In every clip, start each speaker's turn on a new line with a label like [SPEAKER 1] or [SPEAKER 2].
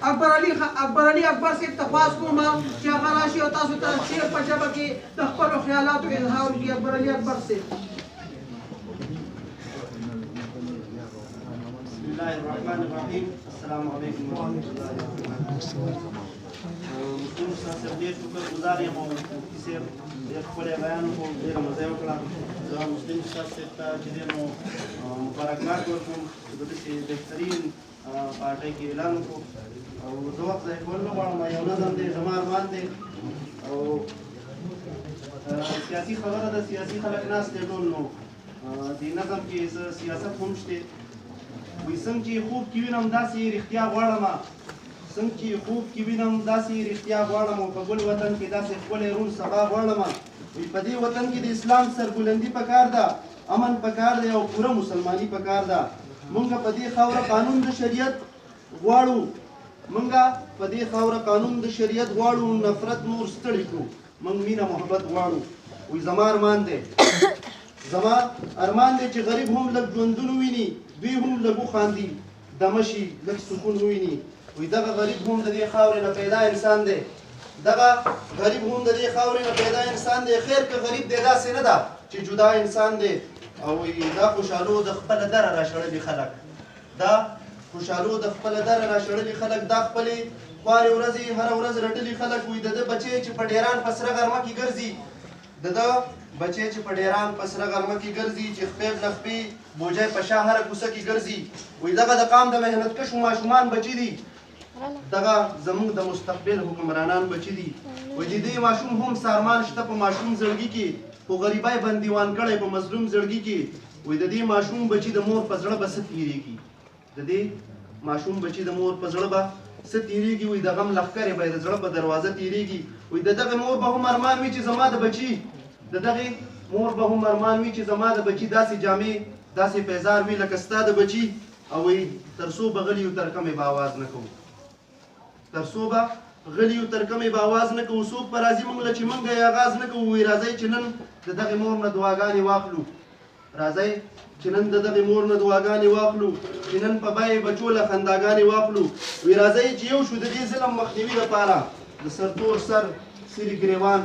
[SPEAKER 1] اکبر علي اکبر علي اکبر صاحب ته خواست کوم چې هغه راشي او تاسو ته شعر په ژبه کې د خپلو خیالاتو اظهار وکړي. اکبر علي اکبر صاحب.
[SPEAKER 2] بسم الله الرحمن الرحیم. السلام علیکم ورحمت الله وبرکاته. مسلم استاد صاحب، ډېر شکر ګزار یم او مفتي صاحب ډېر ښکلی بیان وکړو، ډېره مزه یې وکړه. زه مسلم استاد صاحب ته چې دی نو مبارکباد ورکوم چې د داسې بهترین پارټۍ کې اعلان وکړو. او زه وخت ضایع کول نه غواړم. یو نظم دی، زما ارمان دی او سیاسي خبره ده، سیاسي خلک ناست دی ټول، نو دې نظم کې سیاست هم شته. وایي څنګه چې خوب کې وینم داسې رښتیا غواړم، څنګه چې خوب کې وینم داسې رښتیا غواړم، او په ګل وطن کې داسې ښکلی روڼ سبا غواړم. وایي په دې وطن کې د اسلام سربلندي پکار ده، امن پکار دی او پوره مسلماني پکار ده. مونږ په دې خاوره قانون د شریعت غواړو، مونږ په دې خاوره قانون د شریعت غواړو، نفرت نور ستړي کړو، مونږ مینه محبت غواړو. وایي زما ارمان دی، زما ارمان دی چې غریب هم لږ ژوندون وویني، دوی هم لږ وخاندي، دمه شي، لږ سکون وویني. وایي دغه غریب هم د دې خاورې نه پیدا انسان دی، دغه غریب هم د دې خاورې نه پیدا انسان دی، خیر که غریب دی داسې نه ده چې جدا انسان دی. او دا خوشحالو د خپله دره راشړلي خلک، دا خوشحالو د خپله دره راشړلي خلک، دا خپلې خوارې ورځې هره ورځ رټلي خلک. وایي د ده بچی چې په ډېران په سره غرمه کې ګرځي، د ده بچی چې په ډېران په سره غرمه کې ګرځي، چې خپې له خپې بوجۍ په شا هره کوڅه کې ګرځي، وایي دغه د قام د محنت کشو ماشومان بچي دي، دغه زموږ د مستقبل حکمرانان بچي دي. وایي د دې ماشوم هم سارمان شته په ماشوم زړګي کې، خو غریبۍ بندیوان کړی په مظلوم زړګي کې. وایي د دې ماشوم بچي د مور په زړه به څه تېرېږي، د دې ماشوم بچي د مور په زړه به څه تېرېږي، وایي د غم لښکرې به یې د زړه په دروازه تېرېږي. وایي د دغه مور به هم ارمان وي چې زما د بچي، د دغې مور به هم ارمان وي چې زما د بچي داسې جامې داسې پیزار وي لکه ستا د بچي. او وایي تر څو به غلي یو، تر کومې به اواز نه کوو، تر څو به غلي یو، تر کومې به اواز نه کوو، څوک به راځي موږ له چې موږ یې اغاز نه کوو. وایي راځئ چې نن د دغې مور نه دعاګانې واخلو، راځئ چې نن د دغې مور نه دعاګانې واخلو، چې نن په بیې بچو له خنداګانې واخلو. وایي راځئ چې یو شو د دې ظلم مخنیوي دپاره، د سرتور سر څیري ګریوان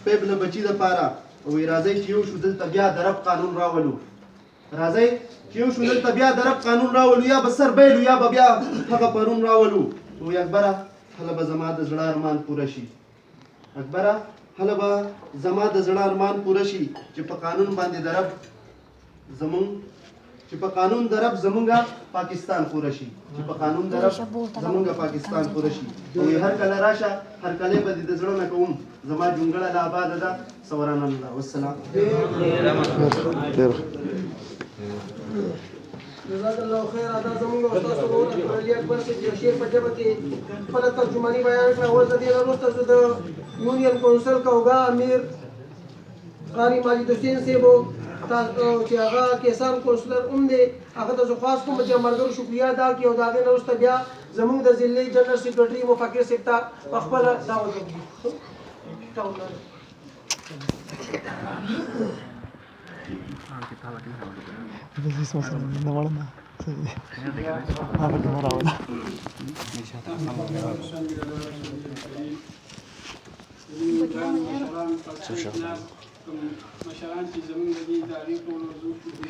[SPEAKER 2] پیب له بچي دپاره. وایي راځئ چې یو شو دلته بیا د رب قانون راولو، راځئ چې یو شو دلته بیا د رب قانون راولو، یا به سر بایلو یا به بیا هغه پرون راولو. وایي اکبره هله به زما د زړه ارمان پوره شي، اکبره هله به زما د زړه ارمان پوره شي، چې په قانون باندې د رب زمونږ، چې په قانون د رب زمونږه پاکستان پوره شي، چې په قانون د رب زمونږه پاکستان پوره شي. او هر کله راشه، هر کله به دې د زړه نه کوم، زما جونګړه لا آباده ده. سوران الله، والسلام.
[SPEAKER 1] جزاک الله خیر. دا زمونږ استاد ورور اکبر علي اکبر صاحب چې شعر په ژبه کې خپله ترجماني بیان کړه. اوس د دې نه وروسته زه د یونین کونسل کوګا امیر قاري ماجد حسین صاحب چې هغه کیسان کونسلر هم دی، هغه ته زه خواست کوم چې ملګرو شکریه ادا کړي، او د هغې نه وروسته بیا زمونږ د ضلعې جنرل سیکرټري مفکر صاحب ته په خپله دعوت وکړي.
[SPEAKER 3] مشران چې زمونږ د دې ادارې ټولو زه شکریه